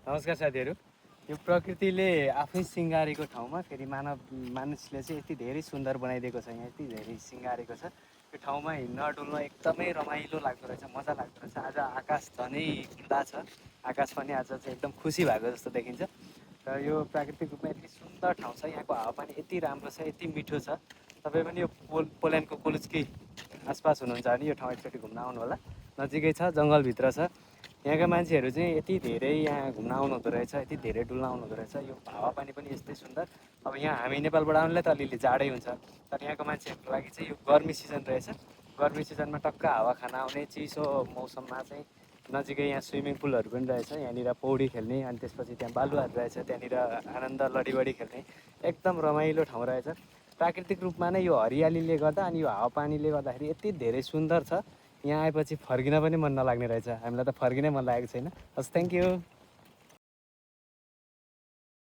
नमस्कार साथीहरू। यो प्रकृतिले आफै सिँगारेको ठाउँमा फेरि मानिसले चाहिँ यति धेरै सुन्दर बनाइदिएको छ, यहाँ यति धेरै सिँगारेको छ। यो ठाउँमा हिँड्न डुल्न एकदमै रमाइलो लाग्दो रहेछ, मजा लाग्दो रहेछ। आज आकाश झनै खुल्ला छ, आकाश पनि आज चाहिँ एकदम खुसी भएको जस्तो देखिन्छ। र यो प्राकृतिक रूपमा यति सुन्दर ठाउँ छ, यहाँको हावापानी यति राम्रो छ, यति मिठो छ। तपाईँ पनि यो पोल्यान्डको कोलुस्की आसपास हुनुहुन्छ भने यो ठाउँ एकचोटि घुम्न आउनु होला। नजिकै छ, जङ्गलभित्र छ। यहाँका मान्छेहरू चाहिँ यति धेरै यहाँ घुम्न आउनुहुँदो रहेछ, यति धेरै डुल्न आउनुहुँदो रहेछ। यो हावापानी पनि यस्तै सुन्दर। अब यहाँ हामी नेपालबाट आउनुलाई त अलिअलि जाडै हुन्छ, तर यहाँको मान्छेहरूको लागि चाहिँ यो गर्मी सिजन रहेछ। गर्मी सिजनमा टक्क हावा खान आउने चिसो मौसममा चाहिँ नजिकै यहाँ स्विमिङ पुलहरू पनि रहेछ, यहाँनिर पौडी खेल्ने, अनि त्यसपछि त्यहाँ बालुवाहरू रहेछ, त्यहाँनिर आनन्द लडीबडी खेल्ने एकदम रमाइलो ठाउँ रहेछ। प्राकृतिक रूपमा नै यो हरियालीले गर्दा अनि यो हावापानीले गर्दाखेरि यति धेरै सुन्दर छ। यहाँ आएपछि फर्किन पनि मन नलाग्ने रहेछ। हामीलाई त फर्किनै मन लागेको छैन। हस्, थ्याङ्क यू।